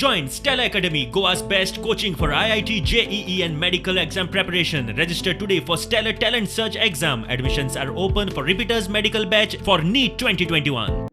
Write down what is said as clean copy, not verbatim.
Join Stellar Academy, Goa's best coaching for IIT, JEE and medical exam preparation. Register today for Stellar Talent Search exam. Admissions are open for repeaters medical batch for NEET 2021.